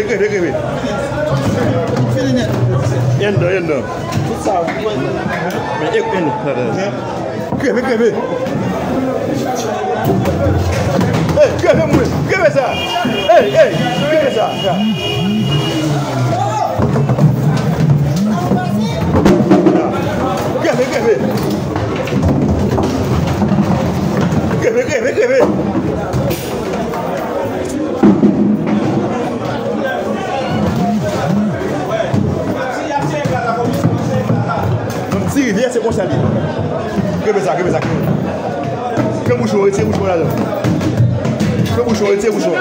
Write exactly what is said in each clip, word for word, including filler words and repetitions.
Kreve, kreve. Fini nèt. Anndan, anndan. Tout sa. Men, e, en, kreve, kreve. Ey, kreve mwen. Kreve sa. Ey, ey, kreve sa. Kreve, kreve. Kreve, kreve, kreve. Nan Ti Rivyè, se konsa l ye. Kenbe sa, kenbe sa, kenbe. Kenbe bouchon, retire bouchon ladan. Kenbe bouchon, retire bouchon.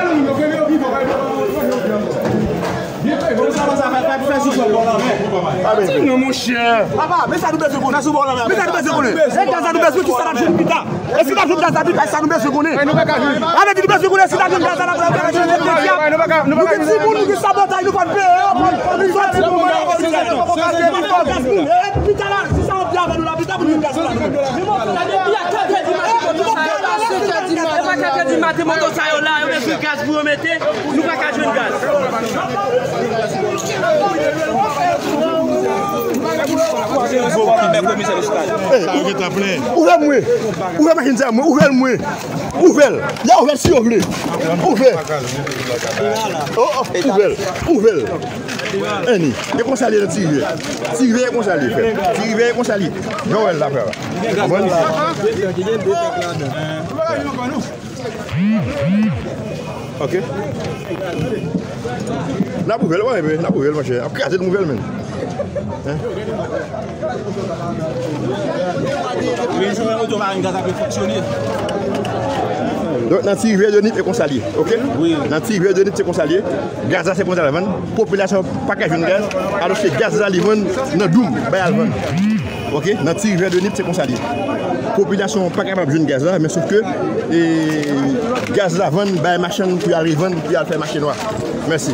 Di non, monchè. Papa, men sa nou bezwen konnen. Men sa nou bezwen konnen. E gaz la nou bezwen, ki sa n ap jwenn pita? E si n ap jwenn gaz la pita, sa nou bezwen konnen. Sa vle di nou bezwen konnen si n ap jwenn gaz la, n ap jwenn gaz la. Nou gen timoun, nou gen sabotay, nou konn peye yo, nou soti nou mwen. E pita la, si sa ap di avè nou la, pita pou nou jwenn gaz la. Se pa katrè di maten, moto sa yo la, yo bezwen gaz pou yo mete. Nou pa ka jwenn gaz. Ouvè mwen. Ouvè machin sa mwen. Ouvè mwen. Ouvè l. Y a ouvè l si yo vle. Ouvè. Oh, oh, ouvè l. Ouvè l. Anni. E konsa l ye nan Ti Rivyè. Ti Rivyè e konsa l ye, frè. Ti Rivyè e konsa l ye. Jan w wè l la, frè. Konprann? Ok. N ap ouvè l, wi, n ap ouvè l, monchè. N ap kraze l, ouvè l, menm. Hein? Men jou yon oto pa gen gaz ap fonksyone. Donk, nan Ti Rivyè de Nip, se konsa l ye, ok? Wi. Nan Ti Rivyè de Nip, se konsa l ye. Gaz la, se konsa l vann. Popilasyon pa ka jwenn gaz, alòske gaz la, li vann nan doum, bay al vann. Ok, nan Ti Rivyè de Nip, se konsa l ye. Popilasyon an pa kapab jwenn gaz la, men sof ke, e, gaz la vann bay machann pou y al revann, pou y al fè mache nwa. Mèsi.